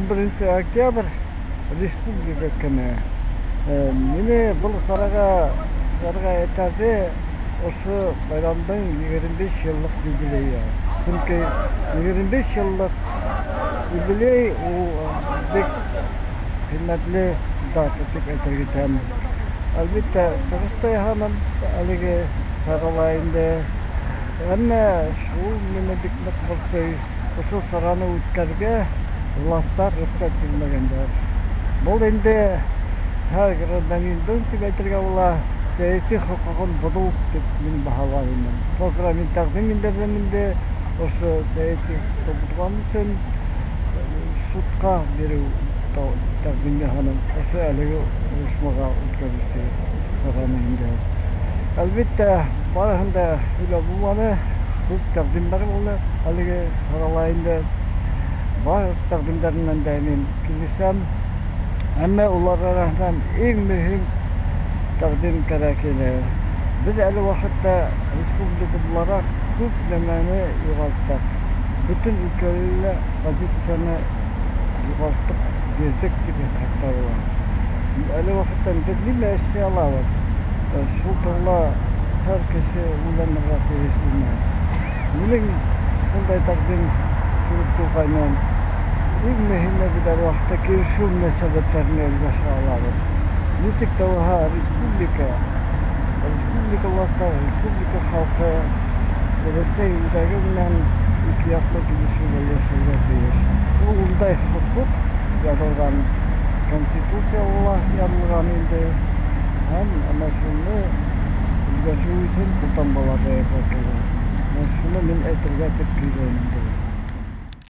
11 октябрь Республика көне. Мине был сарага чыгарга этәрде ошо байрамдың 25 еллык юбилее. Чөнки 25 еллык юбилей ул бик кыйммәтле дата дип әйтергә итәм. Әлбәттә, чыгыш та яһаным әлеге чарала инде. Әмма шул мине бик нык борчый. Шушы чараны үткәрергә властьлар рөхсәт бирмәгәннәр. Бу инде һәр гражданинның дип әйтергә була, сәяси хокукын бозу дип мин баһалар идем. Шуңа күрә мин тәкъдим индердем инде ошо сәяси хокукны бозган өчен судка бирү тәкъдим яһаным. Ошо әлеге оешмага үткәрүче чараны инде. Әлбәттә, барыһын да һөйләп булмады. Күп тәкъдимнәр булды әлеге чарала инде. Бар тәкъдимнәр белән дә мин килешәм. Әмма улар арасыннан иң мөһим тәкъдим кирәк иде. Без әле вакытта республика буларак күп нәмәне югалттык. Бөтен өлкәләрдә позицияне югалттык, бирдек дип әйтсәк тә була. Әле вакытта без нимә эшли алабыз? Шул турыда һәр кеше уйланырга тиеш иде. Минем шундай тәкъдим килеп туганы. Иң мөһиме бит әле вакытта килешү мөнәсәбәтләренә өлгәшә алабыз. Ничек тә булса республика, республика властьлары, республика халкы Рәсәй үзәге белән ике яклы килешүгә яшәргә тиеш. Ул ундай хокук язылган, Конституциядә язылган инде. Һәм әнә шуны өлгәшү өчен култамгалар җыярга кирәк. Менә шуны мин әйтергә дип килгән инде.